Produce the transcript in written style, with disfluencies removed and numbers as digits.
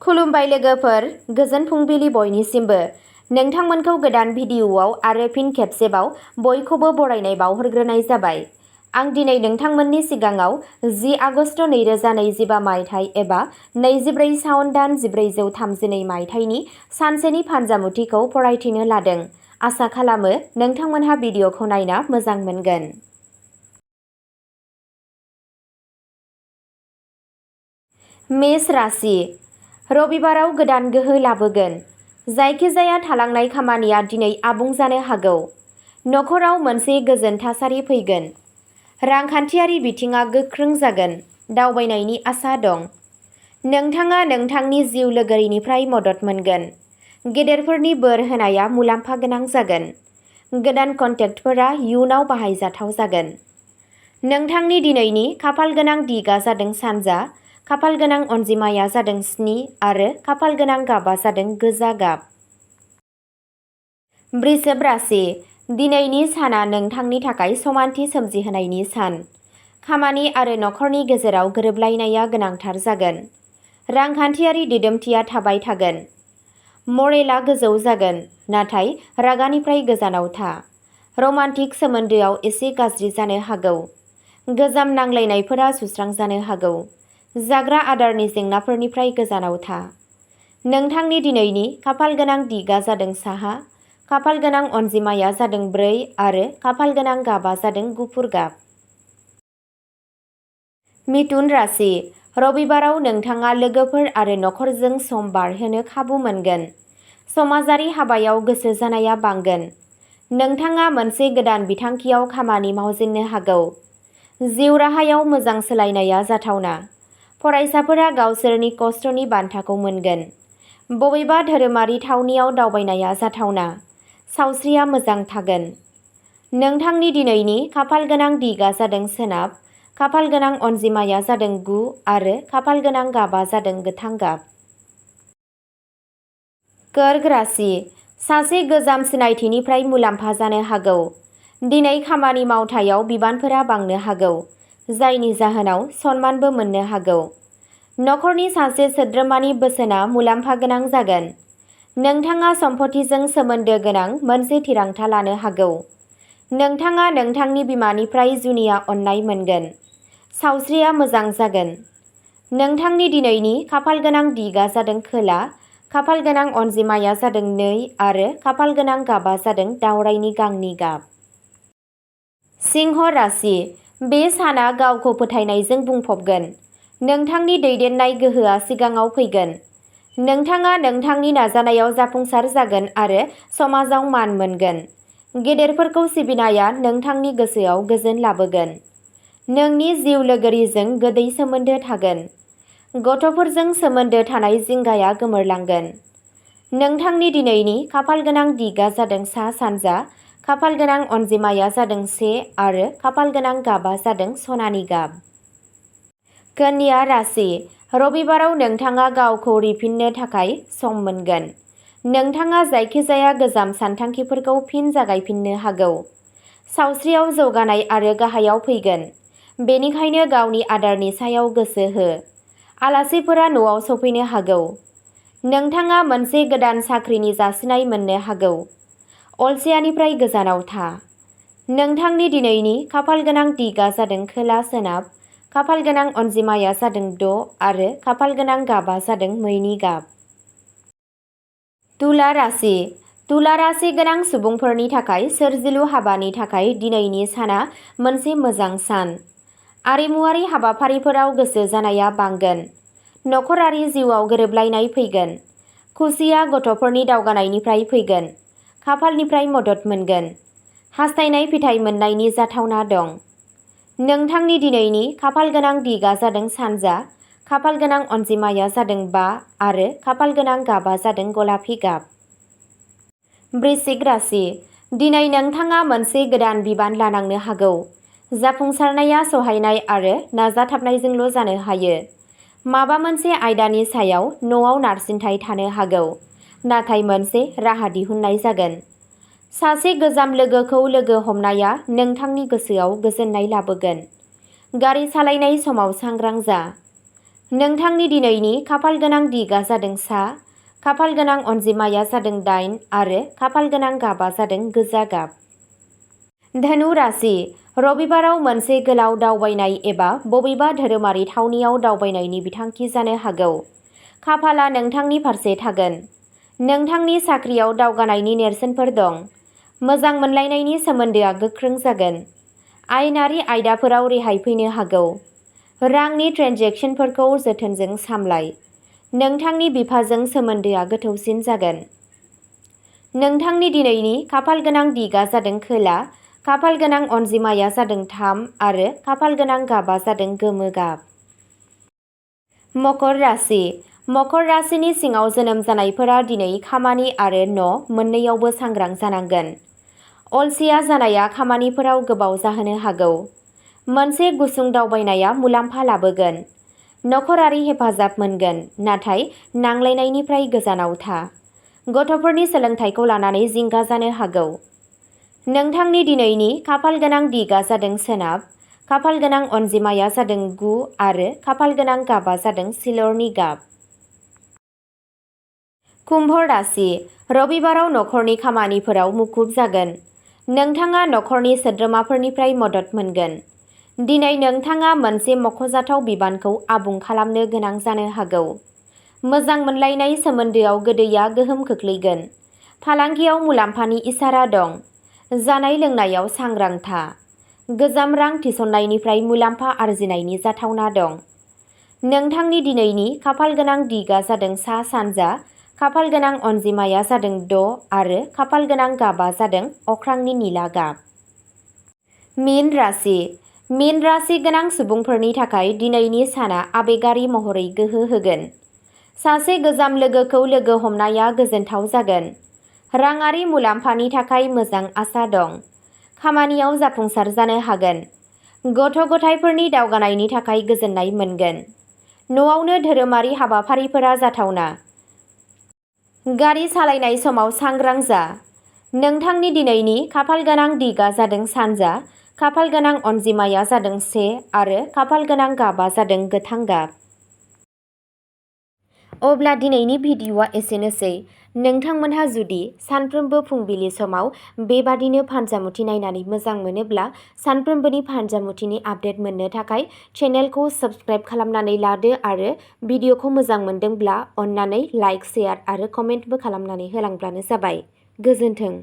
खुलुमबाय लोगोफोर, गोजोन फुंबिलि बयनिसिमबो। नोंथांमोनखौ गोदान भिडिअ'आव आरो फिन खेबसेबाव बयखौबो बरायनाय बावहरग्रोनाय जाबाय। आं दिनै नोंथांमोननि सिगाङाव 10 आगस्ट 2025 मायथाइ एबा 24 सावन दान 1432 मायथाइनि सानसेनि फानजामुथिखौ फरायथिनो लादों। आसा खालामो नोंथांमोनहा भिडिअ'खौ नायना मोजां मोनगोन। मेष राशि। रबिबाराव गोदान गोहो लाबोगोन। जायखिजाया थालांनाय खामानिया दिनै आबुं जानो हागौ। नखराव मोनसे गोजोन थासारि फैगोन। रांखान्थियारि बिथिङा गोख्रों जागोन। दावबायनायनि आसा दं। नोंथाङा नोंथांनि जिउ लोगोरिनिफ्राय मदद मोनगोन। गेदेरफोरनि बोर होनाया मुलाम्फा गोनां जागोन। गोदान कन्टेक्टफोरा इयुनाव बाहायजाथाव जागोन। नोंथांनि दिनैनि खाफालगोनां दिगआ जादों सानजा, खाफालगोनां अनजिमाया जादों 7 आरो खाफालगोनां गाबआ जादों गोजा गाब। वृषभ राशि। दिनैनि साना नोंथांनि थाखाय समानथि सोमजिहोनायनि सान। खामानि आरो नखरनि गेजेराव गोरोबलायनाया गोनांथार जागोन। रांखान्थियारि दिदोमथिया थाबाय थागोन। मरेलआ गोजौ जागोन, नाथाय रागानिफ्राय गोजानाव था। रमान्टिक सोमोन्दोआव एसे गाज्रि जानो हागौ। गोजाम नांलायनायफोरा सुस्रांजानो हागौ। जाग्रा आदारनि जेंनाफोरनिफ्राय गोजानाव था। नोंथांनि दिनैनि खाफालगोनां दिगआ जादों साहा, खाफालगोनां अनजिमाया जादों 4 आरो खाफालगोनां गाबआ जादों गुफुर गाब। मिथुन राशि। रबिबाराव नोंथाङा लोगोफोर आरो नखरजों सम बारहोनो खाबु मोनगोन। समाजारि हाबायाव गोसो जानाया बांगोन। नोंथाङा मोनसे गोदान बिथांखियाव खामानि मावजेननो हागौ। जिउ राहायाव मोजां सोलायनाया जाथावना। फरायसाफोरा गावसोरनि खस्थ'नि बान्थाखौ मोनगोन। बबेबा धोरोमारि थावनियाव दावबायनाया जाथावना। सावस्रिया मोजां थागोन। नोंथांनि दिनैनि खाफालगोनां दिगआ जादों सोनाब, खाफालगोनां अनजिमाया जादों 9 आरो खाफालगोनां गाबआ जादों गोथां गाब। कर्क राशि। सासे गोजाम सिनायथिनिफ्राय मुलाम्फा जानो हागौ। दिनै खामानि मावथायाव बिबानफोरा बांनो हागौ, जायनि जाहोनाव सनमानबो मोननो हागौ। नखरनि सासे सोद्रोमानि बोसोनआ मुलाम्फा गोनां जागोन। नोंथाङा सम्पथिजों सोमोन्दो गोनां मोनसे थिरांथा लानो हागौ। नोंथाङा नोंथांनि बिमानिफ्राय जुनिया अननाय मोनगोन। सावस्रिया मोजां जागोन। नोंथांनि दिनैनि खाफालगोनां दिगआ जादों खोला, खाफालगोनां अनजिमाया जादों 2 आरो खाफालगोनां गाबआ जादों दावरायनि गांनि गाब। सिंह राशि। बे साना गावखौ फोथायनायजों बुंफबगोन। नोंथांनि दैदेननाय गोहोआ सिगाङाव फैगोन। नोंथाङा नोंथांनि नाजानायाव जाफुंसार जागोन आरो समाजाव मान मोनगोन। गेदेरफोरखौ सिबिनाया नोंथांनि गोसोआव गोजोन लाबोगोन। नोंनि जिउ लोगोरिजों गोदै सोमोन्दो थागोन। गथ'फोरजों सोमोन्दो थानाय जिंगाया गोमोरलांगोन। नोंथांनि दिनैनि खाफालगोनां दिगआ जादों सा-सानजा, खाफालगोनां अनजिमाया जादों 1 आरो खाफालगोनां गाबआ जादों सनानि गाब। कन्या राशि। रबिबाराव नोंथाङा गावखौ रिफिननो थाखाय सम मोनगोन। नोंथाङा जायखिजाया गोजाम सानथांखिफोरखौ फिन जागायफिननो हागौ। सावस्रियाव जौगानाय आरो गाहायाव फैगोन। बेनिखायनो गावनि आदारनि सायाव गोसो हो। आलासिफोरा न'आव सफैनो हागौ। नोंथाङा मोनसे गोदान साख्रिनि जासिनाय मोननो हागौ। अलसियानिफ्राय गोजानाव था। नोंथांनि दिनैनि खाफालगोनां दिगआ जादों खोला-सोनाब, खाफालगोनां अनजिमाया जादों 6 आरो खाफालगोनां गाबआ जादों मैनि गाब। तुला राशि। तुला राशि गोनां सुबुंफोरनि थाखाय सोरजिलु हाबानि थाखाय दिनैनि साना मोनसे मोजां सान। आरिमुआरि हाबाफारिफोराव गोसो जानाया बांगोन। नखरारि जिउआव गोरोबलायनाय फैगोन। खुसिया गथ'फोरनि दावगानायनिफ्राय फैगोन। खाफालनिफ्राय मदद मोनगोन। हास्थायनाय फिथाइ मोननायनि जाथावना दं। नोंथांनि दिनैनि खाफालगोनां दिगआ जादों सानजा, खाफालगोनां अनजिमाया जादों 5 आरो खाफालगोनां गाबआ जादों गलापि गाब। वृश्चिक राशि। दिनै नोंथाङा मोनसे गोदान बिबान लानांनो हागौ। जाफुंसारनाया सहायनाय आरो नाजाथाबनायजोंल' जानो हायो। माबा मोनसे आयदानि सायाव न'आव नारसिनथाय थानो हागौ, नाथाय मोनसे राहा दिहुननाय जागोन। सासे गोजाम लोगोखौ लोगो हमनाया नोंथांनि गोसोआव गोजोननाय लाबोगोन। गारि सालायनाय समाव सांग्रां जा। नोंथांनि दिनैनि खाफाल गोनां दिगा जादों सा, खाफाल गोनां अनजिमाया जादों 8 आरो खाफाल गोनां गाबा जादों गोजा गाब। धनु राशि, रबिबाराव मोनसे गोलाव दावबायनाय एबा बबेबा धोरोमारि थावनियाव दावबायनायनि बिथांखि जानो हागौ। खाफाला नोंथांनि फारसे थागोन। नोंथांनि साख्रियाव दावगानायनि नेरसोनफोर दं। मोजां मोनलायनायनि सोमोन्दोआ गोख्रों जागोन। आयेनारि आयदाफोराव रेहाय फैनो हागौ। रांनि ट्रेन्जेकसनफोरखौ जोथोनजों सामलाय। नोंथांनि बिफाजों सोमोन्दोआ गोथौसिन जागोन। नोंथांनि दिनैनि खाफाल गोनां दिगा जादों खोला, खाफाल गोनां अनजिमाया जादों 3 आरो खाफाल गोनां गाबा जादों गोमो गाब। मकर राशि, मकर राशिनि सिङाव जोनोम जानायफोरा दिनै खामानि आरो न' मोन्नैयावबो सांग्रां जानांगोन। अलसिया जानाया खामानिफोराव गोबाव जाहोनो हागौ। मोनसे गुसुं दावबायनाया मुलाम्फा लाबोगोन। नखरारि हेफाजाब मोनगोन, नाथाय नांलायनायनिफ्राय गोजानाव था। गथ'फोरनि सोलोंथाइखौ लानानै जिंगा जानो हागौ। नोंथांनि दिनैनि खाफाल गोनां दिगा जादों सोनाब, खाफाल गोनां अनजिमाया जादों 9 आरो खाफाल गोनां गाबा जादों सिलरनि गाब। कुम्भ राशि, रबिबाराव नखरनि खामानिफोराव मुखुब जागोन। नोंथाङा नखरनि सोद्रोमाफोरनिफ्राय मदद मोनगोन। दिनै नोंथाङा मोनसे मख'जाथाव बिबानखौ आबुं खालामनो गोनां जानो हागौ। मोजां मोनलायनाय सोमोन्दोआव गोदैया गोहोम खोख्लैगोन। फालांगियाव मुलाम्फानि इसारा दं। जानाय लोंनायाव सांग्रां था। गोजाम रां थिसननायनिफ्राय मुलाम्फा आरजिनायनि जाथावना दं। नोंथांनि दिनैनि खाफाल गोनां दिगा जादों सा सानजा, खाफाल गोनां अनजिमाया जादों 6 आरो खाफाल गोनां गाबा जादों अख्रांनि निला गाब। मीन राशि, मीन राशि गोनां सुबुंफोरनि थाखाय दिनैनि साना आबेगारि महरै गोहो होगोन। सासे गोजाम लोगोखौ लोगो हमनाया गोजोनथाव जागोन। राङारि मुलाम्फानि थाखाय मोजां आसा दं। खामानियाव जाफुंसार जानो हागोन। गथ' गथायफोरनि दावगानायनि थाखाय गोजोननाय मोनगोन। न'आवनो धोरोमारि हाबाफारिफोरा जाथावना। गारि सालायनाय समाव सांग्रां जा। नोंथांनि दिनैनि खाफाल गोनां दिगा जादों सानजा, खाफाल गोनां अनजिमाया जादों 1 आरो खाफाल गोनां गाबा जादों गोथां गाब। अब्ला दिनैनि भिडिअ'आ एसेनोसै। नोंथांमोनहा जुदि सानफ्रोमबो फुंबिलि समाव बेबादिनो फानजामुथि नायनानै मोजां मोनोब्ला सानफ्रोमबोनि फानजामुथिनि आपडेट मोननो थाखाय चेनेलखौ साबस्क्राइब खालामनानै लादो आरो भिडिअ'खौ मोजां मोनदोंब्ला अन्नानै लाइक, शेयार आरो कमेन्टबो खालामनानै होलांब्लानो जाबाय। गोजोन्थों।